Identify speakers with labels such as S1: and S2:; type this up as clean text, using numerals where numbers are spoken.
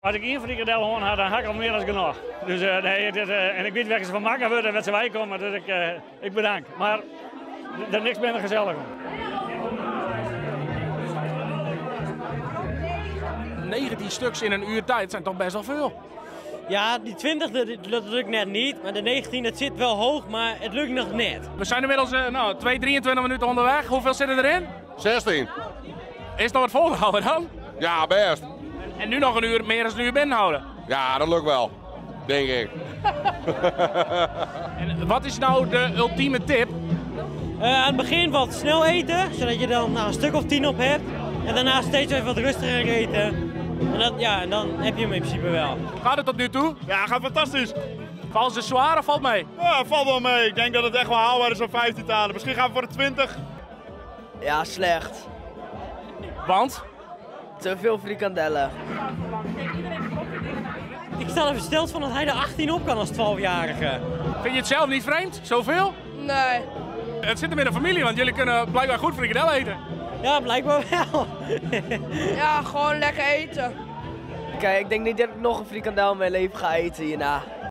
S1: As ik ien frikandel hân ha, dan ha ik al mear as genôch. Dus nee, en ik wit wêr't se fan makke wurde en wêr't se weikomme, dus ik bedank. Mar der niks minder gesellich om.
S2: 19 stuks in een uur tijd zijn toch best wel veel.
S3: Ja, die 20 dat lukt net niet, maar de 19 dat zit wel hoog, maar het lukt nog net.
S2: We zijn inmiddels nou, 2, 23 minuten onderweg. Hoeveel zitten erin?
S4: 16.
S2: Is het nog wat vol te houden dan?
S4: Ja, best.
S2: En nu nog een uur meer dan een uur binnenhouden?
S4: Ja, dat lukt wel. Denk ik.
S2: En wat is nou de ultieme tip?
S3: Aan het begin wat snel eten, zodat je dan een stuk of 10 op hebt. En daarna steeds even wat rustiger eten. En dan heb je hem in principe wel.
S2: Gaat het tot nu toe?
S5: Ja, gaat fantastisch.
S2: Valt ze zwaar of valt mee?
S5: Ja, valt wel mee. Ik denk dat het echt wel haalbaar is om 15 te halen. Misschien gaan we voor de 20.
S6: Ja, slecht.
S2: Want?
S6: Te veel frikandellen.
S3: Ik sta er versteld van dat hij er 18 op kan als 12-jarige.
S2: Vind je het zelf niet vreemd? Zoveel?
S7: Nee.
S2: Het zit hem in de familie, want jullie kunnen blijkbaar goed frikandel eten.
S3: Ja, blijkbaar wel.
S7: Ja, gewoon lekker eten.
S6: Kijk, ik denk niet dat ik nog een frikandel in mijn leven ga eten hierna.